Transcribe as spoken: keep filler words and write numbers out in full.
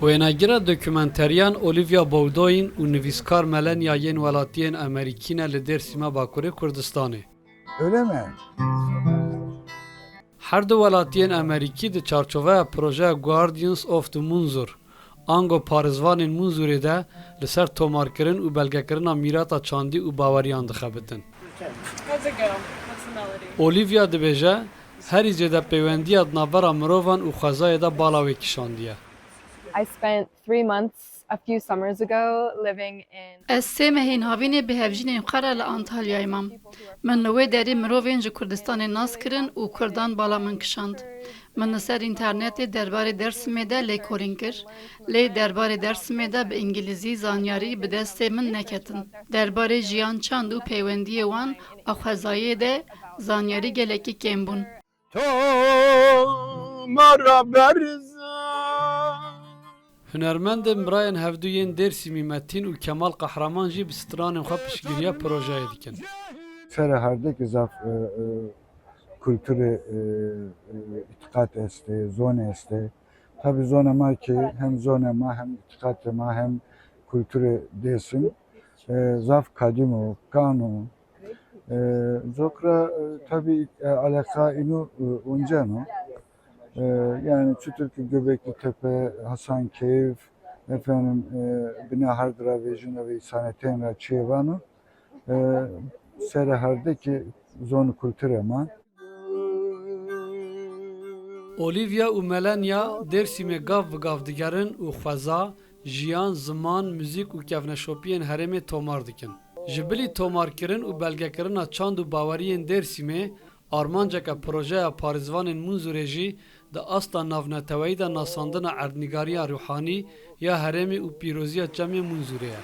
Wênegira dokumenteriyan Olivia Bowdoin û nivîskar Melania yên welatiyên Amerîkî ne li Dêrsimê Bakurê Kurdistanê. Öyle mi? Her du welatiyên Amerîkî di çarçoveya projeya Guardians of the Munzur, ango Parizvanên Munzurê de li ser tomarkirin û belgekirina mîrata çandî û baweriyan dixebitin. Olivia dibêje, herî zêde pêwendiya di navbera mirovan û xwezayê de bala wê kişandiye. I spent three months a few summers ago living in Ez sê mehên havînê bi hevjînên xwe re li Antalyayê mam. Min li wê derê mirovên ji Kurdistanê nas kirin û Kurdan bala min kişand. Min li ser înternetê derbarê Dêrsimê de lêkolîn kir, lê derbarê Dêrsimê de bi îngilîzî zanyarî bi destê min neketin. Derbarê jiyan, çand û peywendiyê wan a xwezayê de zanyarî gelekî kêm bûn. Tomara berza. Hunermendên birayên hevdû yên Dêrsimî Metîn û Kemal Qehreman jî bi stranên xwe piştgiriya projeyê dikin. Serê herdekî zaf, e, e, kulturê, e, e, îtiqat estê, zonê estê. Tabî zonê ma ki hem zonê ma hem îtiqatê ma hem kulturê Dêrsim, e, zaf kadîm o, kan o. E, zokra, e, tabî, e, eleqa înu, e, onceno. E, yani çutur ki Göbekli Tepe, Hasankeyf, efendim, e, bina herdira vêjina ve îsanetên ra çêvano. E, serê herdekî zon û kulturê ma. Olivia û Melania Dêrsimê gav bi gav digerin û xweza, jiyan, ziman, muzîk û kevneşopiyên herêmê tomar dikin. Ji bilî tomarkirin û belgekirina çand û baweriyên Dêrsimê, armanceke projeya Parêzvanên Munzurê jî di asta navneteweyî de nasandina erdnîgariya ruhanî ya herêmê û pîroziya çemê Munzurê ye.